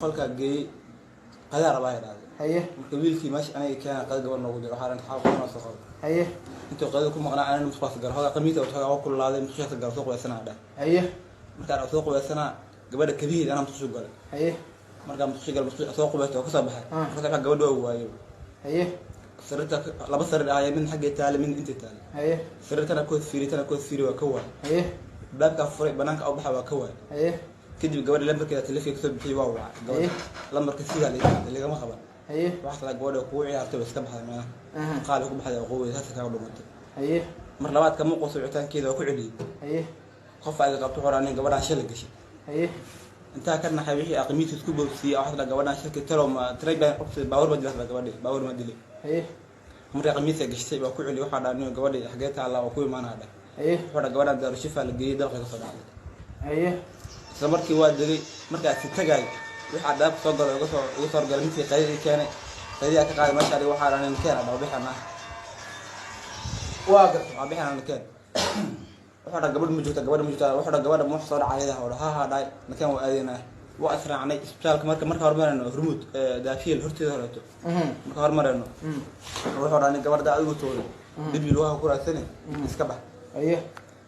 Qolkaa geeyey, qadaa rabaa idhaahday. Haye. Marka wiilkii meesha aniga keena, qada gabadh noogu jiro, waxaa dhan xaal qadana soo qabo. Haye. Intuu qadada ku maqnaa, anana musqaas galo, hogaa qamiisa wato, hogaa waa kululaaday, musqushaas galo, soo qubaysanaa dheh. Haye. Markaan soo qubaysanaa, gabadha kabihiid anaa musqushu galay. Haye. Markaan musqushu galay, musqusha soo qubaysta oo kasoo baxay. Ah. Markaa gabadha waa waayey. Haye. Sariirta laba sariir ahaya, mid xaggay taale, mid intay taale. Haye. Sariirtana kood fiiri, tana kood fiiri, waa ka waay. Haye. Baabkaa furay, banaanka u baxa, waa ka waay. Haye. Kadib gabadha lambarkeeda telefonka kasoo bixiyey, waa wacay gabadha. Haye. Lambarka sidaa ligama qaban. Haye. Waxaa la gabadha kugu ciyaartay, waa iska baxday meelaha. Aha. Qaali ku baxday oo qowey saasa kaaga dhumatay. Haye. Mar labaad kama qoso wicitaankeeda, waa ku celiyey. Haye. Qof ay qabto xoraa nin gabadhaan shalay gashay. Haye. Intaa ka naxay, wixii aqmiisa isku boobsiiyey, waxaa la gabadhaan shirka talow ma tiray baan qofsi baawur ma dilay gabadhi, baawur ma dilay. Haye. Markii qamiisa gashtay, waa ku celiyey, waxaa dhaa nin gabadhi xagee taallaa, waa ku imaanaa dheh. Haye. Wuxuu dhaa gabadhaan Daarushifa la geeyey, dalka kasoo dhacday. Haye. Isla markii waa degay, markaas si tagay, waxaa dhaabka soo galay, uga soo horgalay midkii qaydadii keenay, qaydiyaa ka qaaday meesha. Adiga waxaa dhaa nin keen dhaa bixan ah. Waa gartay. Waa bixan keen. Wuxuu dhaa gabadh ma joogta, gabadh ma joogta. Wuxuu dhaa gabadha ma wax soo dhacay ayada dhaa ha ha dhaay nakeen, waa aadaynaa, waa israacnay isbitaalka. Marka hormarayno Hormuud Daafiyel horteeda horeeto. Marka hormarayno, wuxuu dhaa nin gabadha adigu tooday dibi lugaha ku raadsane, iska bax. Haye.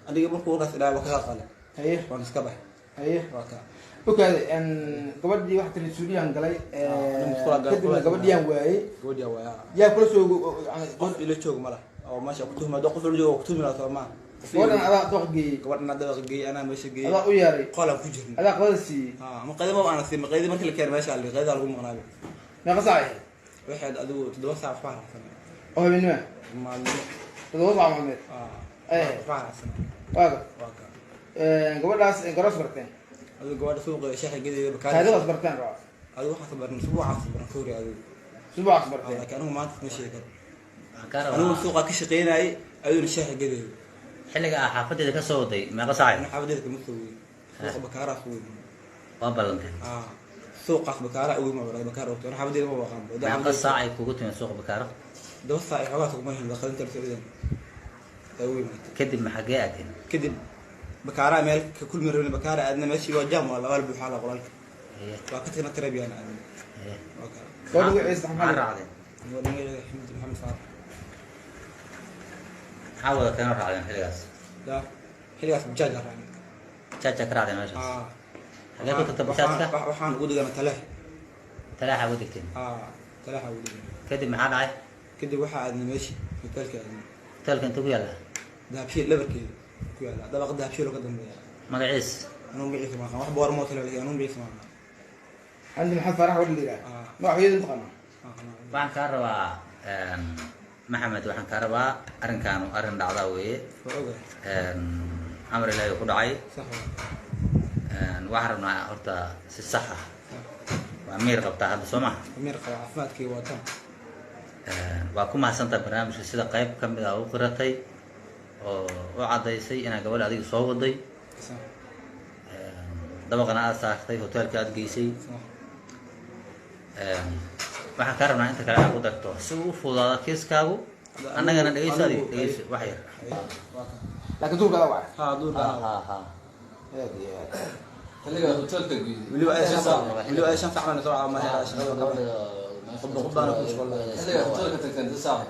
Aniga markuu warkaas idhaa, waa kaga qalay. Haye. Waan iska bax. Haye. Waa kaa. Okaade, gabadhii waxa tiri suuliyaan galay. Ah, musqula galay. Kadibna gabadhiyaan waayey. Gabadhiyaa waaya. Yaa kula soo? Qof ila joog ma lah oo meesha ku tuhma, qof ila joogo ku tuhmi lahaa soo maa. Gabadhan adaa dooq geeyey? Gabadhan dabaqa geeyey, anaa meesha geeyey. Adaa u yeeray? Qolaan ku jirnay. Adaa qadada siiyey? Ha, ma qaydi ma aana siin, ma qaydi markii la keenay meesha li qaydaa lagu maqnaabay. Meeqa saac ahayd? Waxaad adigu 7 saac waxbaa raacsanay. Oo habeenima? Maalmo. 7 saac maalmeed? Ah. Eh. Waxbaa raacsanay. Waa gar. Waa ka. Gabadhaas garoos barteen? Adigu gabadha suuqa shaxa gedeeda bakaar. Kaadadaas barteen raa? Adigu waxaas baran, subuucaas baran ka hori adigu. Subuucaas Ah, barteen? Laakiin anigu maanta ma sheegi karo. Waxaan kaa Anigu rabaa suuqa ka shaqeynayay, ayaduna shaaxa gedeeda. Xilliga aa xaafadeeda ka soo waday meeqa saacay? Ana xaafadeeda kama soo weyn, suuqa bakaaraa soo weyn. Waa ballanteen? Ah, suuqaas bakaaraa ugu ma bakaar ogto, ana xaafadeeda ma baqaan. Meeqa saac ay kugu timid suuqa Bakaaro? 7 saac iyo xoogaa kuma helin qadinta la socdeen ay ugu imaatay. Kadib maxagee aadeen? Kadib bakaaraa meel ka kulmi rabin, bakaara aadna, meeshii waa jaam, waa labaal buuxaa la qoraalka. Haye. Waa ka tagna, tarabiyan aadna. Haye. Waa ka. Gabadha magaciisa maxaa maxaa? Raacdeen? Gabadha magaceeda Xamdi Maxamed Faarax. Maxaa wada keenoo raacdeen xilligaas? Ya, xilligaas bajaaj aan raacnay. Jaaja ka raacdeen meeshaas? Ah. Xagee ku tagta bajaajka? Waxaan ugu degana Taleex. Talaaxa ugu degteen? Ah, Taleexa ugu degana. Kadib maxaa dhacay? Kadib waxaa aadnay meeshii hotelka aadnay. Hotelka intuu ku yaalla? Dahabshiil dhabarkeeda ku yaalla, dabaqa Dahabshiil oo ka dambeeya. Magaciis? Anuu magaciisa ma aqaan, wax boor motel laakiin anuu magaciisa ma aqaan. Xamdi Maxamed Faarax gabadha la yidhaha? Ah. Magac hooyada mataqaanaa? Waxaan kaa rabaa, Maxamed, waxaan kaa rabaa arrinkaanu arrin dhacdaa weeye. Waa ogahay. Amar Ilaahi ku dhacay. Sax waa. Waxaan rabnaa horta si sax ah, waa miir qabtaa hadda, soo maha? Amiir qaba, caafimaadkii waa tan. Waa ku mahadsantaha barnaamijka sida qayb ka mid ah u qiratay oo u caddaysay inaad gabadha adiga soo waday. Sax. Dabaqana aad saartay, hotelka aad geysay. Sax. Waxaan kaa rabnaa inta kale aad ku darto si uu u fududaado kiiskaagu. Annagana dhegeyso, adiga dhegeyso wax yar. Waa kan. Laakiin duurka adaa wacay? Ha, duurka. Ha ha. Aad iyo aad. Xilliga hotelka geeyey? Weliba ay 5 saac, weliba ay 5 saac baan soo caawa shaqada gabadha. Qubba ku mashquul. Xilliga hotelka tagteen inta saac?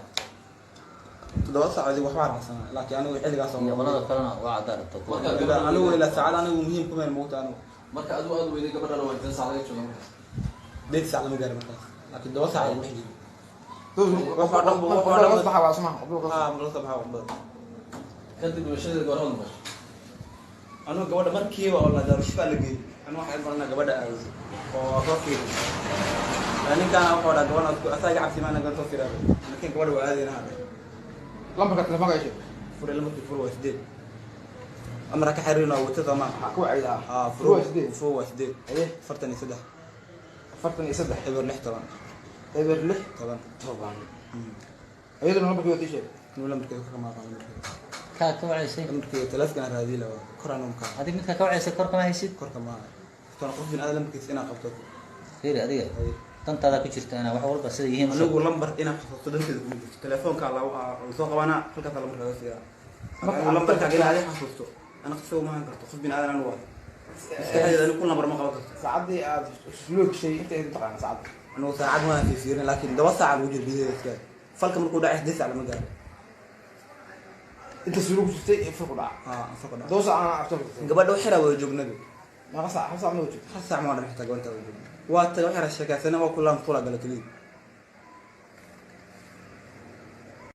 7 saac adigu waxbaa raacsanaa, laakiin anigu xilligaas oo Iyo qolada kalena waa caddaa rabta kuwa. Marka- Ilaa anigu ilaa saacad anigu muhiim kuma moogta anigu. Marka adigu aad weyday gabadhana waa inta saac laga jooga markaas? 8 saac lama gaari markaas, laakiin 7 saac ay dhex jiro. Duurka laga soo baxa waa sumaha. Ha, marka la soo baxa qubada. Kadib dhimashadeeda goorma maqashay? Anigu gabadha markiiba oo la Daarushifa la geeyey, anigu waxaan baranaa gabadha aaway oo soo fiirin. Ninkaan wuxuu dhaa gabadha asaga cabsi maana gan soo fiiraa, laakiin gabadha waa aadayna hadda. Lambarka telefoonka ishe. Fure, lambarkii fure waa 8, amara ka xiriirna waa wata sama. Waxaa ku wacaydaa? Ah. Furu waa 8. Fure waa 8. Haye. 43. 43. 06 10. 06. 10. 10. Iyaduna lambarkii wata isheeg. Anigu lambarkeeda kama aqaan lambarkeeda. Kaa ka wacaysay? Lambarkeeda telefonkaan raadiyey la kor anigu ka. Adig midkaa ka wacaysay kor kama haysid? Korka ma toona, qof bin aad lambarkiisa inaa qabto. Fiiri adiga. Haye. Dantaada ku jirta inaa wax walba sida yihiin u Anigu lambar inaa xasuusto danteeda kuma jirto, telefoonka la soo qabanaa, halkaas lambarka laga siiyaa. Lambarkaaga inaad xasuusto ana qisada uma han karto, qof bin aadan anigu waa. Maskaxdeeda anigu 1000 lambar ma qaban karto. Saacaddii aad suuliga gashay inta ay taqaana saacadda? Anigu saacad waan fiirfiirin, laakiin 2 saac lagu jiro gudaheeda iska. Falka markuu dhacay 8 saac lama gaaro. Inta suuliga ku jirtay ee fur ku dhaca? Haa, falka dhaca. 7 saac aan after jirtay? Gabadha waxyar wada joognabi. Meeqa saac? Hal saac ma joogtay? Hal saac ma dhan xitaa gabadha wada joogna. Waa tagay, waxyar sheekaysana, waa kulaan kula gala keliya.